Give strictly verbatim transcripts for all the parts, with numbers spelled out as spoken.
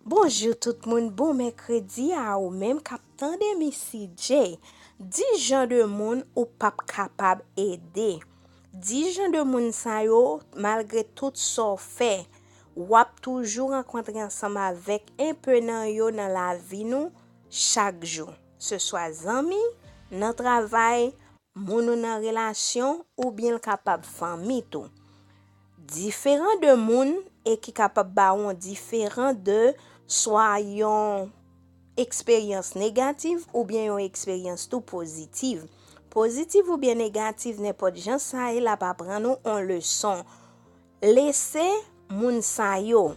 Bonjou tout moun, bon mèkredi a ou menm k ap tande Missy J. Dis jan de moun ou p ap kapab ede. Dis jan de moun sa yo, malgre tout sa w fè, w ap toujou rankontre ansanm avèk enpe nan yo nan lavi nou chak jou. Se swa zanmi, nan travay, moun ou nan relasyon, oubyen l kapab fanmi tou. Diferan de moun e ki kapab ba w yon diferan de swa yon eksperyans negatif oubyen yon eksperyans tou pozitif. Pozitif oubyen negatif, nenpòt jan sa ye, l ap aprann ou yon leson. Lese moun sa yo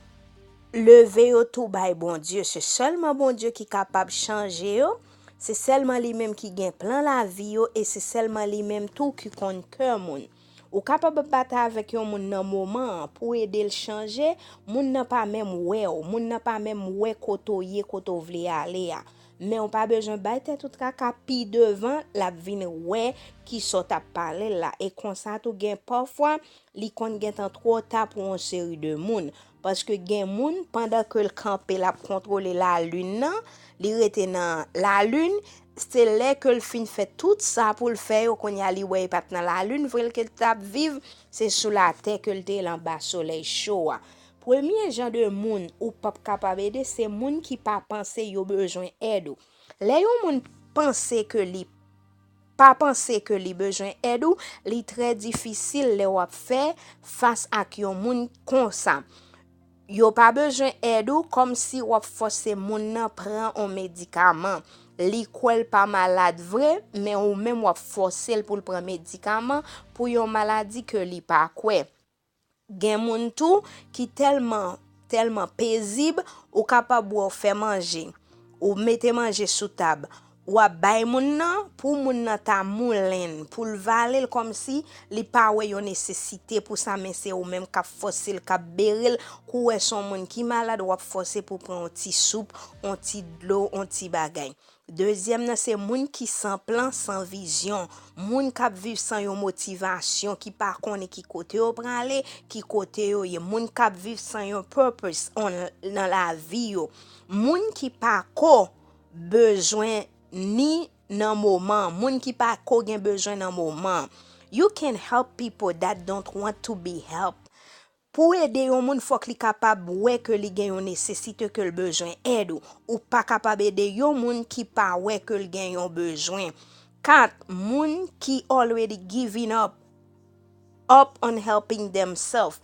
leve yo tou bay Bondye. Se sèlman Bondye ki kapab chanje yo. Se sèlman li menm ki gen plan lavi yo e se sèlman li menm tou ki konn kè moun. Ou kapab ap batay avèk yon moun nan moman an pou ede l chanje, moun nan pa menm wè w, moun nan pa menm wè kote w ye, kote w vle ale a. Men w pa bezwen bay tèt ou traka, pi devan l ap vin wè kisa w t ap pale l la. E konsa tou gen pafwa li konn gentan twò ta pou yon seri de moun. Paske gen moun, pandan ke l kanpe, l ap kontwole lalin nan, li rete nan lalin, se lè ke l fin fè tout sa pou l fè yo, kounye a li wè li pa t nan lalin vre l ke l t ap viv, se sou latè ke l te ye, l anba solèy cho a. Premye jan de moun ou p ap kapab ede, se moun ki pa panse yo bezwen èd ou. Lè yon moun panse ke li pa panse ke li bezwen èd ou, li trè difisil lè w ap fè fas ak yon moun konsa. Yo pa bezwen èd ou, kòmsi w ap fòse moun nan pran yon medikaman. Li kwè l pa malad vre, men ou menm w ap fòse l pou l pran medikaman pou yon maladi ke li pa kwè. Gen moun tou ki tèlman, tèlman pezib, ou kapab wè w fè manje, ou mete manje sou tab, w ap bay moun nan pou moun nan ta moulen l, pou l vale l kòmsi li pa wè yon nesesite pou sa, men se ou menm k ap fòse l, k ap bere l, kou w wè se yon moun ki malad, w ap fòse pou pran yon ti soup, yon ti dlo, yon ti bagay. Dezyèm nan, se moun ki san plan, san vizyon. Moun k ap viv san yon motivasyon, ki pa konnen ki kote yo prale, ki kote yo ye. Moun k ap viv san yon purpose on, nan lavi yo. Moun ki pa ko bezwen ni nan moman. Moun ki pa ko gen bezwen nan moman. You can help people that don't want to be helped. Pou w ede yon moun, fòk li kapab wè ke li gen yon nesesite, ke l bezwen èd ou. Ou pa kapab ede yon moun ki pa wè ke l gen yon bezwen. Kat, moun ki already giving up, up on helping themselves,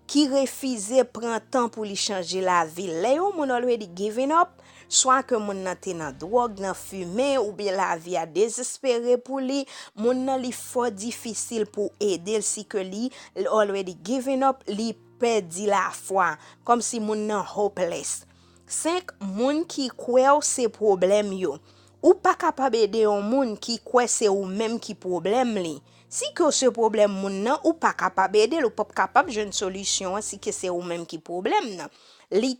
ki refize pran tan pou li chanje lavi l. Lè yon moun already giving up, swa ke moun nan te nan dwòg, nan fimen, oubyen lavi a dezespere pou li, moun nan li fò difisil pou ede l si ke li already giving up, li pèdi lafwa, kòmsi moun nan hopeless. Senk, moun ki kwè w se pwoblèm yo. Ou pa kapab ede yon moun ki kwè se ou menm ki pwoblèm li. Si ke w se pwoblèm moun nan, ou pa kapab ede l, ou p ap kapab jwenn solisyon an si ke se ou menm ki pwoblèm nan. Li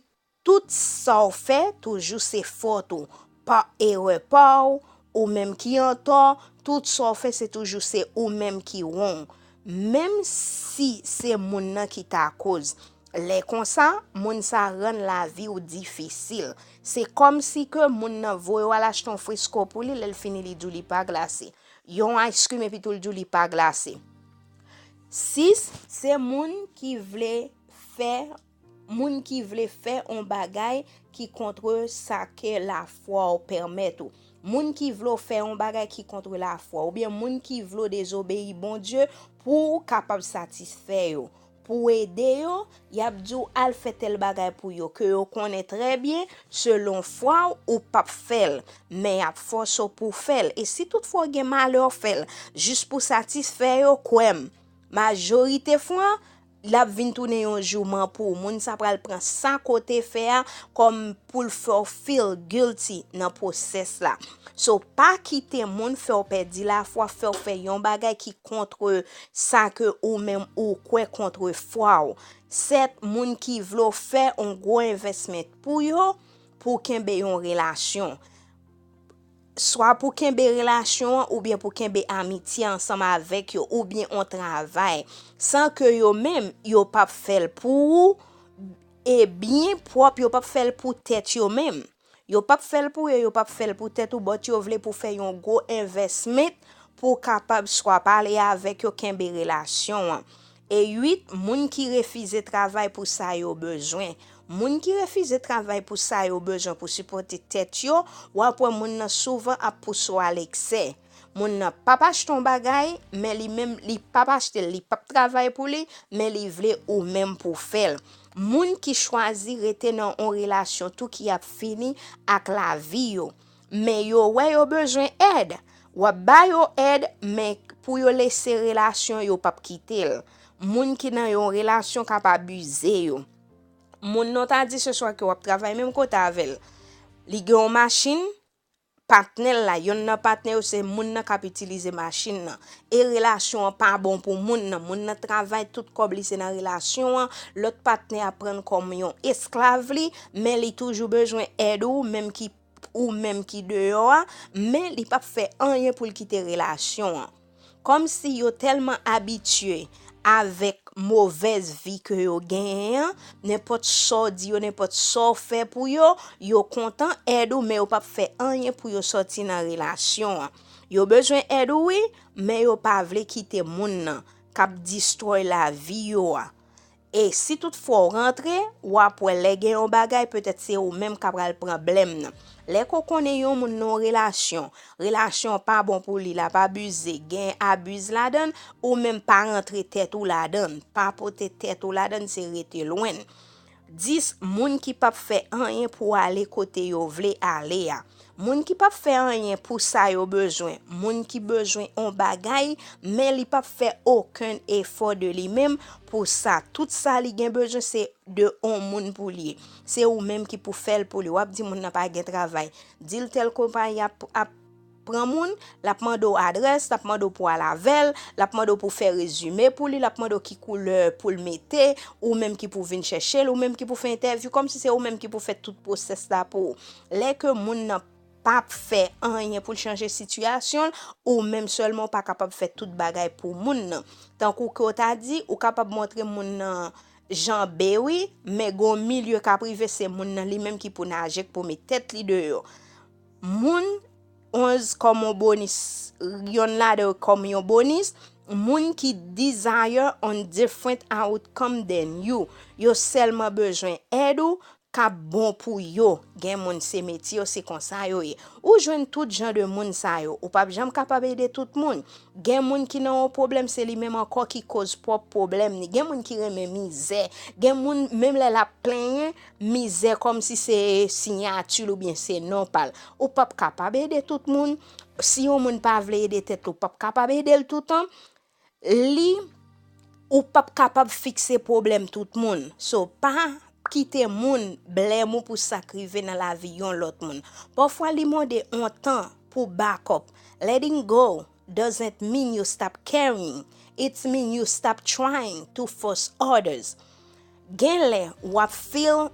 Tout sa w fè, toujou se fòt ou. Pa erè pa w, ou menm ki antò, tout sa w fè, se toujou se ou menm ki wrong. Menm si se moun nan ki ta koz. Lè konsa, moun sa rann lavi w difisil. Se kòmsi ke moun nan voye w al achte yon fresko pou li, lè l fini li di w li pa glase. Yon ice cream epi tou l di w li pa glase. Sis, se moun ki vle fè moun ki vle fè on bagay ki kont sa ke lafwa w pèmèt ou. Moun ki vle w fè on bagay ki kont lafwa w, oubyen moun ki vle w dezobeyi Bondye pou w kapab satisfè yo. Pou w ede yo, y ap di w al fè tèl bagay pou yo, ke yo konnen trè byen, selon fwa w, ou p ap fè l, men y ap fòse w pou w fè l. E si toutfwa w gen malè w fè l, jis pou satisfè yo, kwè m, majorite fwa, l ap vin tounen yon jouman pou ou. Moun sa pral pran sa ke w te fè a kòm pou l fè w feel guilty nan pwosès la. So, pa kite moun fè w pèdi lafwa, fè w fè yon bagay ki kont sa ke ou menm ou kwè kont fwa w. Sèt, moun ki vle w fè yon gwo investment pou yo, pou w kenbe yon relasyon. Swa pou kenbe relasyon an, oubyen pou kenbe amitye ansanm avèk yo, oubyen on travay, san ke yo menm, yo p ap fè l pou ou, e byen pwòp, yo p ap fè l pou tèt yo menm. Yo p ap fè l pou yo, yo p ap fè l pou tèt ou, but yo vle pou fè yon gwo investment pou w kapab swa pale avèk yo, kenbe relasyon an. E uit, moun ki refize travay pou sa yo bezwen. Moun ki refize travay pou sa yo bezwen pou sipòte tèt yo, w ap wè moun nan souvan ap pouse w a leksè. Moun nan p ap achte yon bagay, men li menm, li p ap achte l, li p ap travay pou li, men li vle ou menm pou w fè l. Moun ki chwazi rete nan yon relasyon tou ki ap fini ak lavi yo. Men yo wè yo bezwen èd. W ap ba yo èd, men pou yo lese relasyon, yo p ap kite l. Moun ki nan yon relasyon k ap abize yo. Moun nan w ta di se swa ke w ap travay menm kote avè l. Li gen yon machin, patnè l la, yonn nan patnè yo se moun nan k ap itilize machin nan. E relasyon an pa bon pou moun nan. Moun nan travay tout kòb li se nan relasyon an, lòt patnè a pran l kòm yon esklav li, men li toujou bezwen èd ou, menm ki, ou menm ki deyò a, men li p ap fè anyen pou l kite relasyon an. Kòmsi yo tèlman abitye avèk movèz vi ke yo genyen an, nenpòt sa w di yo, nenpòt sa w fè pou yo, yo kontan èd ou, men yo p ap fè anyen pou yo sòti nan relasyon an. Yo bezwen èd ou, wi, men yo pa vle kite moun nan k ap distwòy lavi yo a. E si toutfwa w rantre, w ap wè lè gen yon bagay, petèt se ou menm k ap pral pran blèm nan. Lè ke w konnen yon moun nan yon relasyon, relasyon an pa bon pou li, l ap abize, gen abiz ladan l, ou menm pa rantre tèt ou ladan l, pa pote tèt ou ladan l, se rete lwen l. Dis, moun ki p ap fè anyen pou w ale kote yo vle ale a. Moun ki p ap fè anyen pou sa yo bezwen, moun ki bezwen on bagay, men li p ap fè okenn efò de li menm pou sa. Tout sa li gen bezwen se de on moun pou li ye. Se ou menm ki pou fè l pou li. W ap di moun nan pa gen travay. Di l tèl konpayi ap, ap pran moun, l ap mande w adrès, l ap mande w pou w al avè l, l ap mande w pou w fè rezime pou li, l ap mande w ki koulè pou l mete, ou menm ki pou vin chèche l, ou menm ki pou fè entèvyou, kòmsi se ou menm ki pou fè tout pwosès la pou ou. Lè ke moun nan p ap fè anyen pou l chanje sitiyasyon l, ou menm sèlman w pa kapab fè tout bagay pou moun nan. Tankou ke w ta di, ou kapab montre moun nan janbe wi, men gon milye k ap rive se moun nan li menm ki pou naje, k pou met tèt li deyò. Moun, onz kòm yon bonis, yonn ladan yo kòm yon bonis, moun ki desire on different outcome than you. Yo sèlman bezwen èd ou, k ap bon pou yo. Gen moun se metye yo, se konsa yo ye. Ou jwenn tout jan de moun sa yo. Ou p ap janm kapab ede tout moun. Gen moun ki nan yon pwoblèm, se li menm ankò ki koz pwòp pwoblèm li. Gen moun ki renmen mizè. Gen moun, menm lè l ap plenyen, mizè kòmsi se siyati l oubyen se non pa l. Ou p ap kapab ede tout moun. Si yon moun pa vle ede tèt li, ou p ap kapab ede l toutan. Li, ou p ap kapab fikse pwoblèm tout moun. So, pa kite moun blèm ou pou sa k rive nan lavi yon lòt moun. Pafwa, li mande on tan pou backup. Letting go doesn't mean you stop caring. It mean you stop trying to force others. Gen lè w ap feel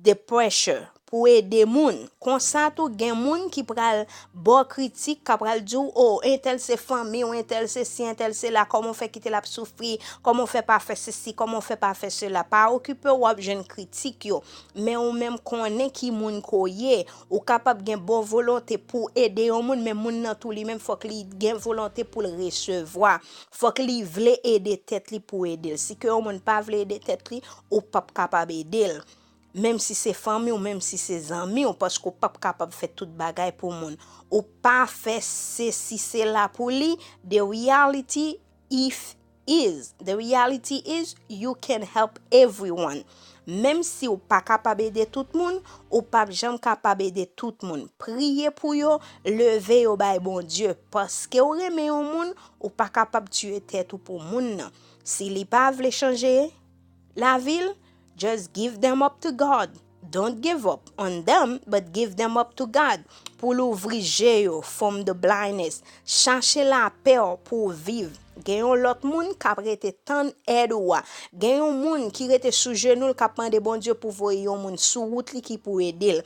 the pressure pou ede moun. Konsa tou, gen moun ki pral ba w kritik, k ap pral di w, "O, entèl se fanmi w, entèl se si, entèl se la, kòman w fè kite l ap soufri, kòman w fè pa fè sesi, kòman w fè pa fè sela." Pa okipe w, w ap jwenn kritik yo. Men ou menm konnen ki moun ke w ye. Ou kapab gen bon volonte pou w ede yon moun, men moun nan tou li menm fòk li gen volonte pou l resevwa. Fòk li vle ede tèt li pou w ede l. Si ke yon moun pa vle ede tèt li, ou p ap kapab ede l. Menm si se fanmi w, menm si se zanmi w, paske w p ap kapab fè tout bagay pou moun. Ou pa fè sesi sela pou li, the reality if is, the reality is you can help everyone. Menm si w pa kapab ede tout moun, ou p ap janm kapab ede tout moun. Priye pou yo, leve yo bay Bondye. Paske w renmen yon moun, ou pa kapab tiye tèt ou pou moun nan. Si li pa vle chanje lavi l, just give them up to God. Don't give up on them, but give them up to God. Pou louvri je yo, from the blindness. Chache lapè w pou w viv. Gen yon lòt moun k ap rete tann èd ou a. Gen yon moun ki rete sou jenou l k ap mande Bondye pou voye yon moun sou wout li ki pou ede l.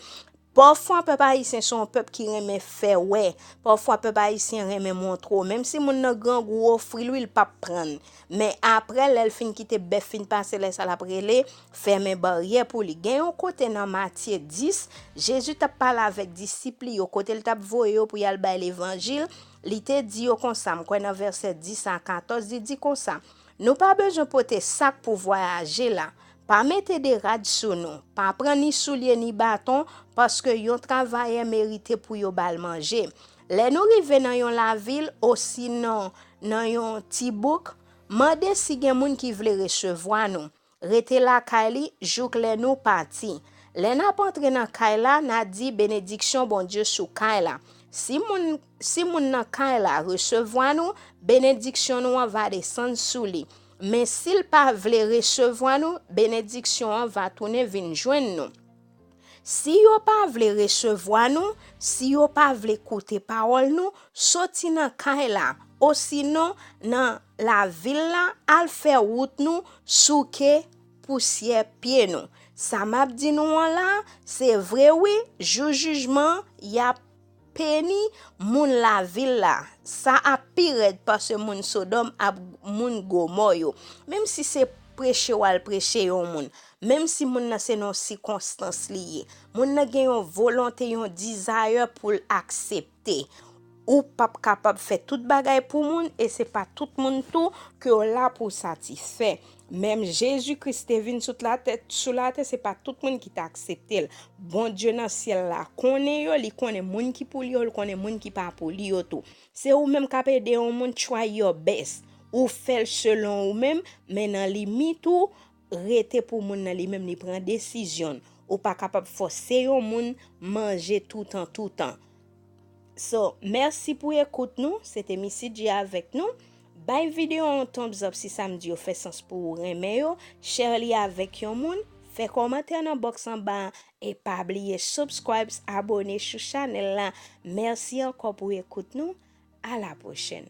Pafwa, pèp ayisyen se yon pèp ki renmen fè wè. Pafwa, pèp ayisyen renmen montre w. Menm si moun nan grangou, ofri l wi, l p ap pran l. Men apre, lè l fin kite bèf fin pase, lè sa l ap rele, fèmen baryè pou li. Gen yon kote nan Matye dis, Jezi t ap pale avèk disip li yo, kote l t ap voye yo pou y al bay levanjil, li te di yo konsa, m kwè nan vèsè dis a katòz, li di konsa, nou pa bezwen pote sak pou vwayaje la. Pa mete de rad sou nou, pa pran ni soulye ni baton, paske yon travayè merite pou yo ba l manje. Lè nou rive nan yon lavil, osinon nan yon ti bouk, mande si gen moun ki vle resevwa nou. Rete lakay li jouk lè nou pati. Lè n ap antre nan kay la, n a di, benediksyon Bondye sou kay la. Si moun, si moun nan kay la resevwa nou, benediksyon nou an va desann sou li. Men si l pa vle resevwa nou, benediksyon an va tounen vin jwenn nou. Si yo pa vle resevwa nou, si yo pa vle koute pawòl nou, soti nan kay la, osinon nan lavil la, al fè wout nou souke pousyè pye nou. Sa m ap di nou an la, se vre wi, jou jijman, y ap peni moun lavil la. Sa ap pi rèd pase moun Sodòm ak moun Gomò yo. Menm si se preche w al preche yon moun, menm si moun nan se nan yon sikonstans li ye, moun nan gen yon volonte, yon dizayè pou l aksepte. Ou p ap kapab fè tout bagay pou moun e se pa tout moun tou ke w la pou w satisfè. Menm Jezi Kris te vin sou latè, sou latè, se pa tout moun ki t aksepte l. Bondye nan syèl la konnen yo, li konnen moun ki pou li yo, li konnen moun ki pa pou li yo tou. Se ou menm k ap ede yon moun try your best. Ou fè l selon ou menm, men nan limit ou, rete pou moun nan li menm li pran desizyon l. Ou pa kapab fòse yon moun manje toutan, toutan. So, mèsi pou ekout nou. Se te Missy G avèk nou. Bay videyo a yon thumbs up si sa m di yo fè sans pou ou renmen yo. Share li avèk yon moun. Fè kòmantè nan box anba a. E pa bliye subscribe, abone sou chanèl la. Mèsi ankò pou ekout nou. A la pwochèn.